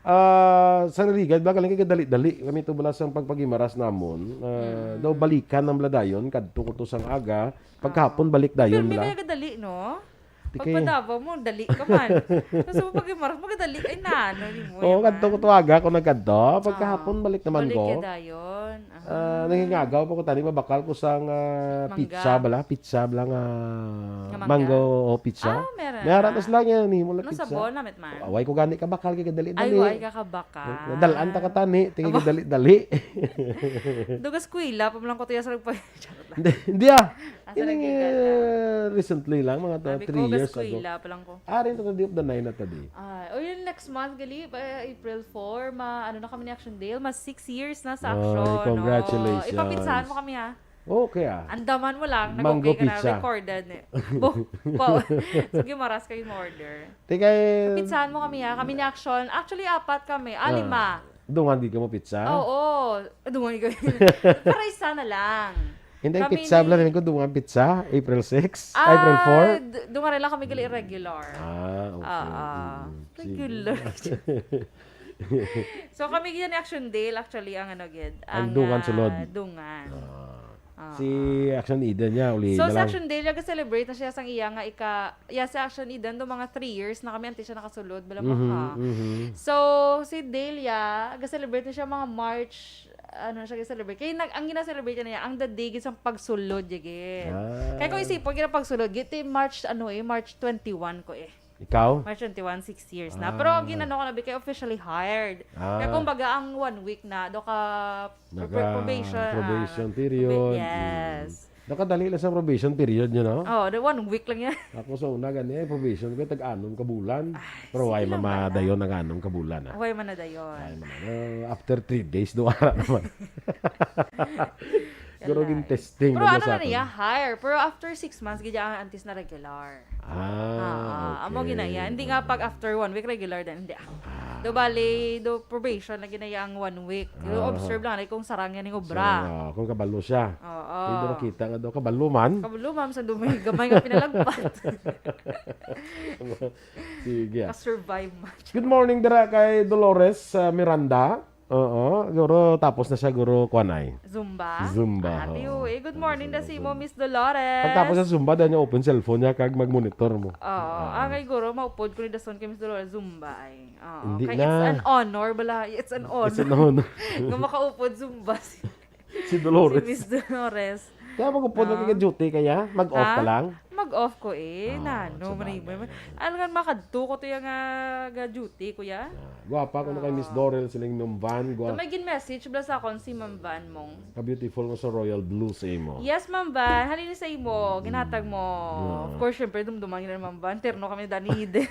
Ah, sa Narigan, bala lang kay dali-dali kami to bala sang pagpagimaras namon. Ah, Mm. daw balikan ang Bladayon, kadto ko to sang aga. Pagkahapon, balik dayon Pero may bala. kaya kadali, no? Di kay- Pagpadaba mo, dali ka man. Tapos pag imaras, magadali. Ay, nano, di mo Oo, yan, kadto ko man. to aga ako nagkadto. Pagkahapon, Ah, balik naman balik ko. ka dayon. Ah. Ah, nangingagaw pa ko tani, mabakal ko sang, ah, Mangga. pizza bala. Pizza bala nga Nga mangga? mango o pizza. Ah, meron May ara na. na sila nga, ni mo lang Ano pizza. sabon? Namit man. Away ko gani kabakal kay kadali Ay, dali. wa ay kakabaka. Dalaan ta ka tani, tingin Abo. kadali dali. Dugas kuila pa mo lang ko tiya sa nagpa-, charot lang. Hindi, hindi ah. Asa Kining, nagigala? eh, recently lang, mga ta-, Sabi three ko, gas years ago. kuila pa lang ko. Ari na to, di up the nine na to, di. Ah, o yun, next month, gali, pa, April four, ma, ano na kami ni Action Dale, mas six years na sa Ay, Action. congratulations. Oh, ipapizzahan mo kami, ha? Okay ah. Andaman mo lang, Mango nag-okay ka na, pizza. Recorded eh. Bo, po. Sige, maras kayo mo order. Tikay, Pizzahan mo kami, ha? Kami ni Action. Actually, apat kami. Ah, Ah, lima. Dungan gid ka mo pizza? Oo. Dungan ko. Pero isa na lang. Hindi, Kami pizza ni- bala namin ko dungan pizza, April six, April four. d-, dungan rin lang kami gali regular. Ah, okay. Ah, ah. Mm, sige. Regular. So, kami gid ni Action Dale, actually, ang ano gid, Ang ang, dungan ah, sulod. Dungan. Ah. Ah, Si Action Eden niya, uli So, na si lang. Action Dale, nag-celebrate na siya sang iya nga ika, iya si Action Eden, do mga three years na kami, antes siya nakasulod, bala mo, Mhm, ha? mhm. So, si Dale, ya, nag-celebrate na siya mga March, ano siya, nag-celebrate. Kaya nag, ang gina-celebrate niya, ang the day, gid sang pagsulod, ya, gid. Ah. Kaya kung isipon, gina pagsulod, gid, ti March, ano eh, March twenty-one ko eh. Ikaw? March twenty-one, six years na. Ah. Pero ang ginano ko na, kay officially hired. Ah. Kaya kumbaga, ang one week na, do ka Naga- probation. ah, probation proba- period. Yes. Mm. Nakadali lang sa probation period nyo, no? Oh, the one week lang yan. Ako sa una gani, eh, probation ko, tag-anom ka bulan. Ay, Pero why sige lang, mama bala. Dayon nag-anom ka bulan, ah? Huwag man na dayon. Ay, man. Ah, after three days, do ara naman. Pero Wala. gin-testing Pero naman ano sa na akin. niya, hire. Pero after six months, gid ang antes na regular. Ah, Ah, amo okay. ginaya. Hindi nga pag after one week, regular din. Hindi. Do bali, do probation na ginaya ang one week. Do Ah. observe lang, ay kung sarang yan yung So, obra. ah, kung kabalo siya. Oo. Hindi makita nga daw, kabalo man. Kabalo, ma'am, sa dumay gamay nga pinalagpat. Sige. Ah. Ka-survive man. Good morning dira kay Dolores, ah, Miranda. Oo, guro tapos na siya, guro, kuan ay. Zumba? Zumba, Happy oo. U A. Good morning, Zumba, da si mo, Zumba. Miss Dolores. Pagtapos sa Zumba, dahil niya open cellphone niya, kag mag-monitor mo. Oo. Ah, kay guro, maupod ko ni dason kay Miss Dolores Zumba ay. Oo. Hindi Kay na. It's an honor bala. It's an honor. It's an honor. Nga makaupod Zumba si, Si Dolores. si Miss Dolores. Kaya mag-upod No? ka duty kaya? Mag-off Ha? ka lang? Mag-off ko eh. Ah, Nano, sa maray bagay. mo. Alam nga, makadto ko to yung ah, ga-duty, kuya. Ah, gwapa ko na kay Miss Ah. Dorel, siling Ma'am Van. So, Gwa- may gin-message ba sa akon si Ma'am Van mong? Ka-beautiful mo sa royal blue sa imo. Yes, Ma'am Van. Halin sa imo. Ginhatag mo. Yeah. Of course, syempre, dumduman yun, Ma'am Van. Terno kami, Danny Eden.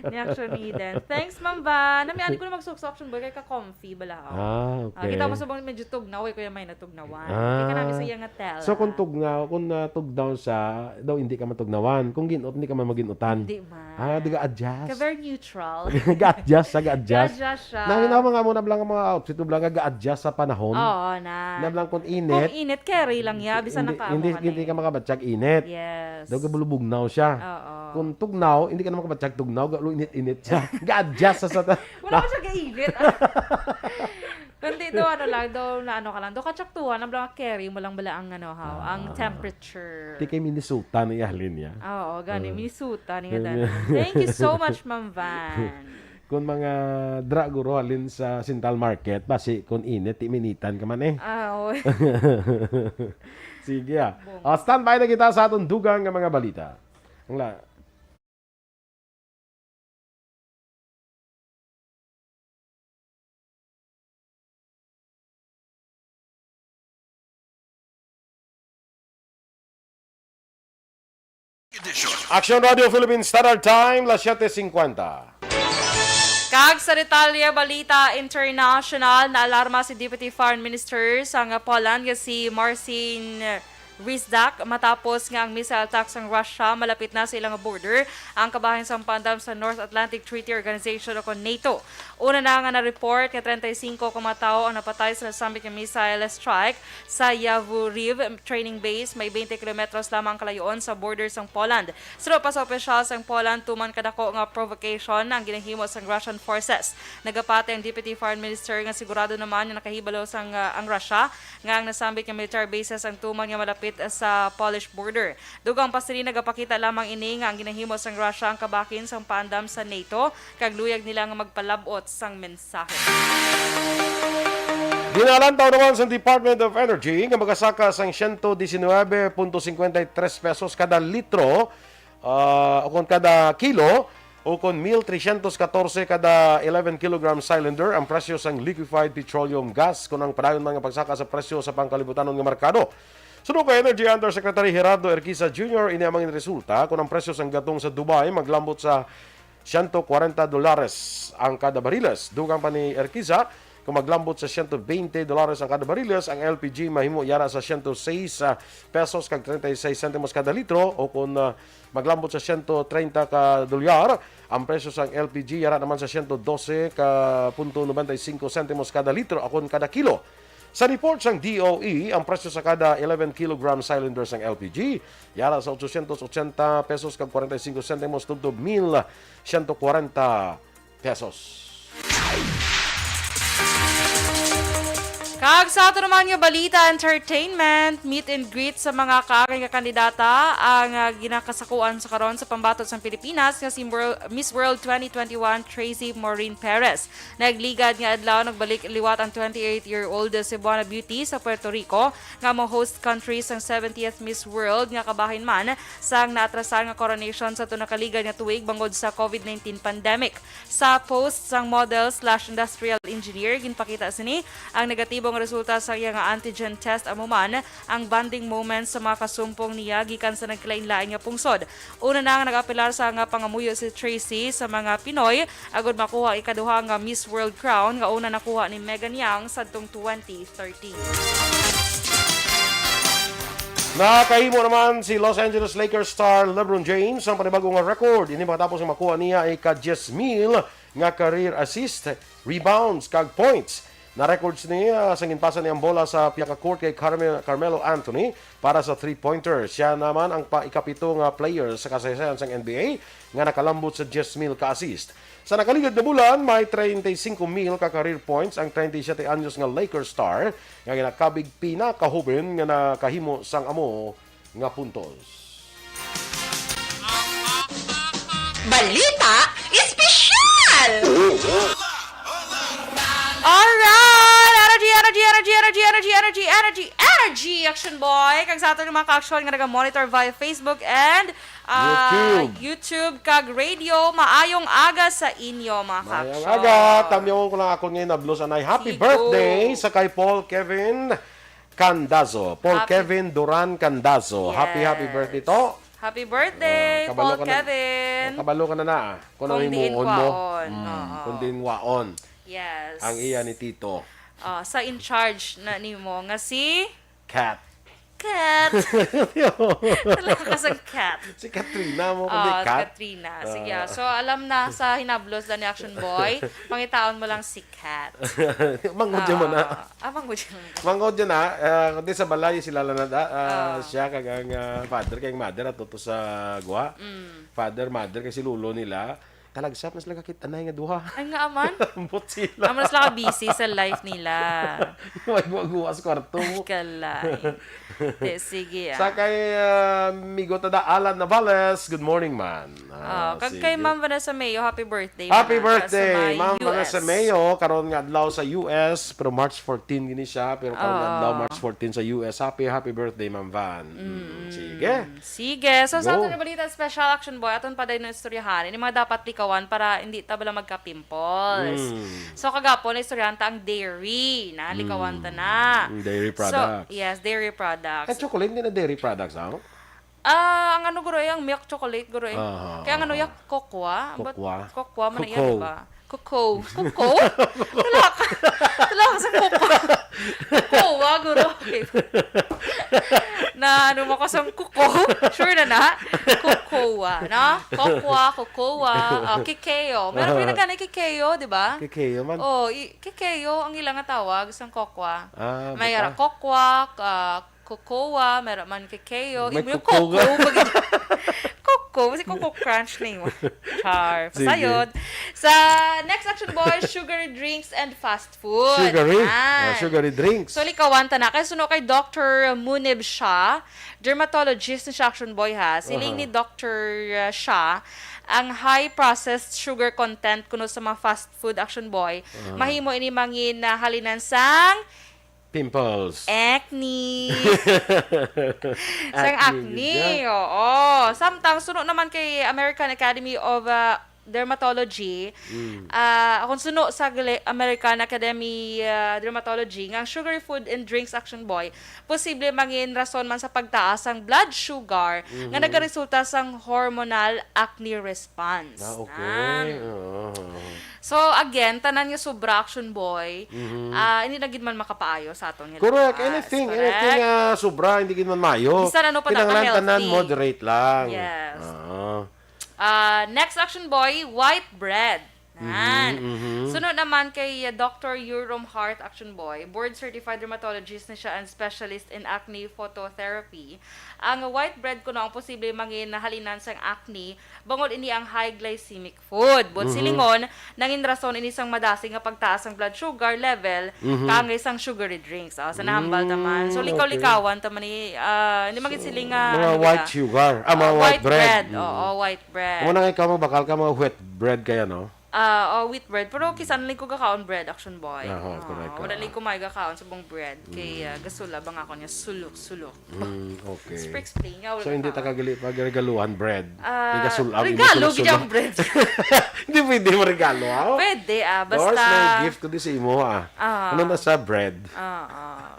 Ni Action Eden. Thanks, Ma'am Van. Nami, ani ko na magsuksok, Action Boy. Kay ka-comfy, bala ako. Ah, Ah, okay. kita mo sa bang medyo tugnaw, eh, kuya may natugnawan. Ah, Kaya ka namin sa okay. iya nga tela. So, kung tugnaw, kung natugnaw siya, daw hindi ka matugnawan. Kung ginot, hindi ka man maginutan. Hindi man. Ah, di ka adjust. Ka very neutral. Ga-adjust sa ga-adjust. Ga-adjust siya. Nangin ako mga muna lang mga outfit, bala nga ga-adjust sa panahon. Oo, na. Na lang kung Kung init. init, carry lang niya. Bisan Hindi, nakaamo hindi, ka na hindi eh. ka makabatyag init. Yes. Daw gabulubugnaw siya. Oo. Kung tugnaw, hindi ka na makabatyag tugnaw, galo init-init siya. Ga-adjust sa sa ta- Wala ko siya kainit. Ah. Kundi Do, ano lang, do, na ano ka lang, do, katsaktuhan, ang mga carry mo lang bala ang, ano, ha, ang Ah. temperature. Di kay Minnesota na ihalin niya. Ah, oo, gani, Ah. Minnesota ni nga Gani. Danon. Thank you so much, Ma'am Van. Kung mga dra, guro, halin sa Central Market, basi kung init, iminitan ka man eh. Ah, oo. Sige, ah. Bong. Ah, standby na kita sa atong dugang nga mga balita. Ang la- Action Radio Philippines Standard Time, las siete cincuenta. Kag sa detalye, balita international, naalarma si Deputy Foreign Minister sang Poland nga si Marcin Rizdak matapos nga ang missile attack sang Russia malapit na sa ilang border, ang kabahin sang pandam sa North Atlantic Treaty Organization o kon NATO. Una na nga na-report nga treinta y cinco ka mga tawo ang napatay sa nasambit nga missile strike sa Yavoriv training base, may twenty kilometros lamang ang kalayoon sa border sang Poland. Suno pa sa opisyal sang Poland, tuman kadako nga provocation ang ginahimo sang Russian forces. Nagapati ang Deputy Foreign Minister nga sigurado naman nga nakahibalo sang, ah, ang Russia nga ang nasambit nga military bases ang tuman nga malapit sa Polish border. Dugang pa sini, nagapakita lamang ini nga ang ginahimo sang Russia ang kabahin sang pandam sa NATO, kag luyag nila nga magpalab-ot sang mensahe. Ginalantaw naman sa Department of Energy nga magasaka sang siyento disinwebe punto singkwenta y tres pesos kada litro, ah, o kon kada kilo, o kon mil tresyentos katorse kada eleven kilogram cylinder ang presyo sang liquefied petroleum gas, kon ang padayon man nga pagsaka sa presyo sa pangkalibutanon nga merkado. Suno kay Energy Undersecretary Gerardo Erquiza Junior, ini ang mga resulta kon ang presyo sang gatong sa Dubai maglambot sa siyento kwarenta dolares ang kada bariles. Dugang pa ni Erquiza, kung maglambot sa siyento bente dolares ang kada bariles, ang L P G mahimo yara sa siyento sais, ah, pesos kag treinta y seis sentimos kada litro, o kung, ah, maglambot sa siyento treinta ka dolyar, ang presyo sang L P G yara naman sa siyento dose ka punto nobenta y singko sentimos kada litro, akon kada kilo. Sa report sang D O E, ang presyo sa kada eleven kilogram cylinder sang L P G yara sa otsosyentos otsenta pesos kag kwarenta y singko sentimos tubtob mil siyento kwarenta pesos. Kag sa ato naman nga balita, entertainment, meet and greet sa mga kaangay nga kandidata ang, ah, ginakasakuan sa karon sa pambato sang Pilipinas nga si World, Miss World twenty twenty-one, Tracy Maureen Perez. Nagligad nga adlaw, nagbalik liwat ang twenty-eight-year-old Cebuana beauty sa Puerto Rico nga mo-host country sang seventieth Miss World nga kabahin man sang naatrasan nga coronation sa tulo nakaligad nga tuig bangod sa covid nineteen pandemic. Sa post sang model slash industrial engineer, ginpakita sini ang negatibo nga resulta sa iya nga antigen test, amo man ang bonding moments sa mga kasumpong niya gikan sa nagkalain-lain nga pungsod. Una na nga nag-apelar sa nga pangamuyo si Tracy sa mga Pinoy agud makuha ang ikaduha nga Miss World crown nga una nakuha ni Megan Young sadtong twenty thirteen. Nakahimo naman si Los Angeles Lakers star LeBron James sang panibag-o nga record. Ini matapos nga makuha niya ang ika-diyes mil nga career assist, rebounds, kag points. Na-records ni, ah, sang ginpasa niya ang bola sa pihak nga court kay Carme-, Carmelo Anthony para sa three-pointer. Siya naman ang pa-, ikapito nga player sa kasaysayan sang N B A nga nakalambot sa diyes mil ka assist. Sa nakaligad nga bulan, may treinta y cinco mil ka career points ang treinta y siete anyos nga Lakers star nga ginakabig pinakahoben nga nakahimo sang amo nga puntos. Balita Espesyal! Alright! Energy, energy, energy, energy, energy, energy, energy, energy, energy, Action Boy! Kag sa aton nga mga ka-action nga naga-monitor via Facebook and, ah, YouTube. YouTube kag radio, maayong aga sa inyo, mga Maayong ka-action. Aga. Tamyawon ko lang akon nga hinablos anay. Happy Sigo. birthday sa kay Paul Kevin Candazo. Paul Happy Kevin Duran Candazo. Happy, happy Yes. birthday to. Happy birthday, Ah, kabalo Paul ka na, Kevin. oh, kabalo ka na na, ah. Kung Kung ano diin himuon mo. kwaon. Mm, Oo. kung diin waon. Yes. Ang iya ni Tito. Ah, sa in charge na nimo nga si Cat. Cat. Talaga ka sang cat. Si Katrina mo, kundi Ah, Cat. Katrina. Sige, Ah. ah. So, alam na sa hinablos na ni Action Boy, pangitaon mo lang si Cat. Mangod dyan mo na. Ah, ah, mangod dyan mo na. Mangod dyan na. Ah, kundi sa balay, sila lang na da. Ah, Ah. siya kag ang, ah, father, kay ang mother, ato to sa gwa. Mm. Father, mother, kay si lolo nila. Talagsa pa na sila kakit-anay nga duha. Ay, nga man. Ambot sila. Amo na sila ka-busy sa life nila. Magwa-gwa sa kwarto. Ay, kalay. Te, sige, ah. Sa kay, ah, Migo Tada Alan Navales, good morning, man. Ah, Oh, kag kay sige. Ma'am Vanessa Mayo, happy birthday, Happy man, birthday, sa may Ma'am U S. Vanessa Mayo. Karon nga adlaw sa U S, pero March fourteen gini siya, pero karon nga adlaw, Ah. March fourteen sa U S. Happy, happy birthday, Ma'am Van. Mm, Mm, sige. sige. So, sa Go. aton nga balita, special action boy, aton pa dayon istoryahan. Ini mga dapat likawan para hindi ta bala magka-pimples. Mm. So, kagapon, istoryahan ta ang dairy. Na, likawan ta Mm. na. Mm, dairy So, products. yes, dairy products. Ang chocolate, hindi na dairy products, ah? Ah, ang ano, guro, eh, ang milk chocolate, guro, eh. Aha, Kaya ang ano, aha. yak, cocoa. But Cocoa. cocoa man na yan, Cocoa. di ba? Cocoa. Cocoa? Tulak. Tulak sa cocoa. Cocoa, guro. Okay. Na ano mo ko sa cocoa? Sure na na? Cocoa, no? Cocoa, cocoa. Oh, kikeo. Meron pa yung nagana kikeo, di ba? Kikeo man. Oh, i- kikeo ang ilang nga tawag sa cocoa. Ah, May baka. ra cocoa, ah, cocoa, meron man kikeo. May Imo yung cocoa cocoa, nga. bagay. Cocoa, kasi Coco Crunch na yun. Char. Sige. Pasayod. Sa next action, boy, sugary drinks and fast food. Sugary? Yan. Ah, sugary drinks. So, likawan ta na. Kaya suno kay Doctor Munib Shah, dermatologist ni siya, action boy, ha. Siling Aha. ni Doctor Shah, ang high processed sugar content kuno sa mga fast food, action boy, Aha. mahimo ini mangin, ah, halinan sang Pimples. Acne. Sang Acne, acne, gid yan. oo. Samtang suno naman kay American Academy of, ah, Dermatology, Mm. ah, kung suno sa gle-, American Academy, ah, Dermatology, nga ang sugary food and drinks, action boy, posible mangin rason man sa pagtaas sang blood sugar nga Mhm. nagaresulta sang hormonal acne response. Ah, okay. Nan. Oo, oo, oo. So, again, tanan nga sobra, action boy, Mhm. ah, hindi na gid man makapaayo sa aton nga Correct. lawas. Anything, Correct. anything, ah, sobra, hindi gid man maayo. Bisan ano pa na Kinahanglan tanan ka-healthy. moderate lang. Yes. Oo. Ah, next, action boy, white bread. Nan. Mhm, mhm. Sunod naman kay, ah, Doctor Eurom Hart, action boy, board certified dermatologist na siya and specialist in acne phototherapy. Ang white bread kuno ang posible mangin halinan sang acne, bangod ini ang high glycemic food. But Mhm. silingon, nangin rason ini sang madasig nga pagtaas sang blood sugar level, Mhm. kaangay sang sugary drinks. Ah, sa nahambal Mm, naman. So, okay. likaw-likawan ta man ni, ah, hindi magit So, siling nga, mga ano white gid, sugar. Ah, mga ah, white white bread. bread. Mm. Oo, white bread. Amo na nga ikaw, magbakal ka, mga wheat bread kaya, no? Ah, oh, wheat bread. Pero kisa na lang ko gakaon bread, action boy. Ah, oh, Ah, correct, wala ah. lang ko may gakaon sa bong bread. Kay, ah, Mm. gasula ba nga ako niya? Sulok-sulok. Mm, okay. Explain nga, wala So, hindi ka. ta kagili pag regaluhan bread. Ah, May gasul-, ang regalo, sulok-sulok. gid ang bread. Hindi pwede mo regalo, ha? Pwede, ah, Doris, basta may gift ko di sa imo, ah. Ah. Ano na sa bread? Ah, ah.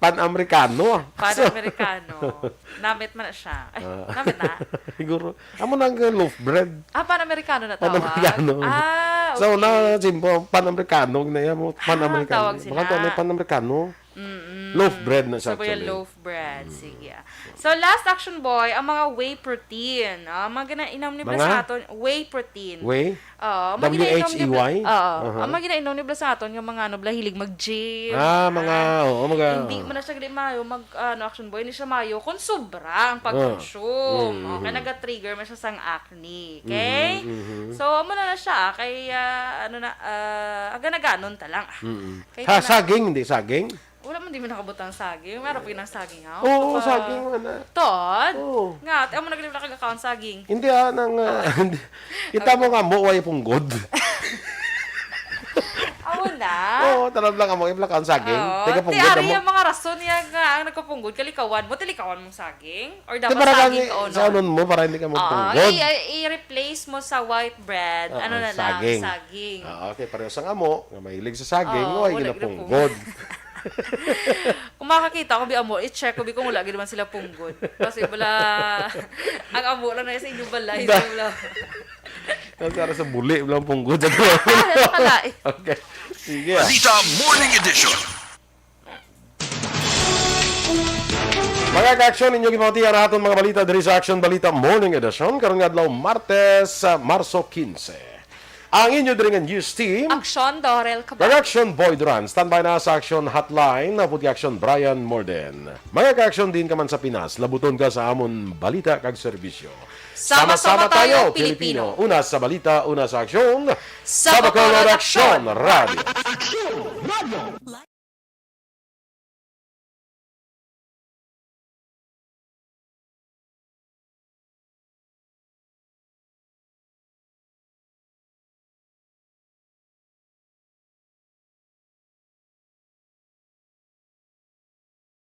Pan-Amerikano. Pan-Amerikano. Namit man na siya. Ay, Ah. namit na. Siguro. Amo na ang loaf bread. Ah, Pan-Amerikano na tawag? Pan-Amerikano. Ah, So, okay. na, simple, Pan-Amerikano na yan mo. Ah, Pan-Amerikano. tawag sila. Baka to, may Pan-Amerikano. Mm-mm. Loaf bread na siya, So, kuya, actually. loaf bread. Mm. Sige, ah. So, last, action boy, ang mga whey protein. Ah, mga gina-, inom ni Mga? sa aton, whey protein. Whey? Oo, ang mga ginainom ni W H E Y? Bla-, oo. Aha. Ang mga ginainom ni Bla sa aton, yung mga ano, Bla, hilig mag-gym. Ah, mga, Ah. oo, mga Hindi man na siya gali mayo mag, ano, action boy, hindi siya mayo kung sobra ang Ah. pag-consume. Mm, Okay, mhm. naga-trigger man siya sang acne. Okay? Mhm, mhm. So, amo na na siya, ah, kay, ah, ano na, ah, aga-, naganon ta lang, ah. Mm-mm. Kay Ha, kana- saging, hindi saging? Wala man, di man nakabutang saging. Meron pa yun ang saging, ha? Oo, Baka saging man, ah. Tod? Oo. Nga, ate, amo na gali nakagakaon saging. Hindi, ah, nang, ah, hindi. Kita mo nga mo, way punggod. Amo na? Oo, tanam lang amo, iplakaon saging. Oo. Taga Ti, punggod, ari amo. ang mga rason niya nga ang nagkapunggod, kalikawan mo, tilikawan mong saging? Or Di dapat ba, saging ang ka, o sa no? anon mo, para hindi ka Oo, magpunggod? i-, i-, i-replace mo sa white bread, Oo, ano na lang, saging. saging. Ah, okay, pareho sang amo, nga mahilig sa saging, Oo, o, ay wala ginapunggod. ginapunggod. Kung makakita ko, bi amo, i-check ko, bi kung wala gid man sila punggod. Kasi wala, ang amo lang na sa inyong balay, Da- so wala. Ang sara sa buli, walang punggod sa Ah, wala ka lain. Okay. Sige, ah. Balita Morning Edition. Mga ka-aksyon, inyo gipamatian ang aton mga balita diri sa Action Balita Morning Edition, karon nga adlaw, Martes, sa Marso quince. Ang inyo diri nga news team, Aksyon, Dorel Cabal. Production Boy Duran. Standby na sa Action Hotline, ang puti Action Brian Morden. Mga ka-aksyon, diin ka man sa Pinas, labuton ka sa amon balita kag serbisyo. Sama-sama tayo, Pilipino. Una sa balita, una sa aksyon. Sa Bacolod Aksyon Radio.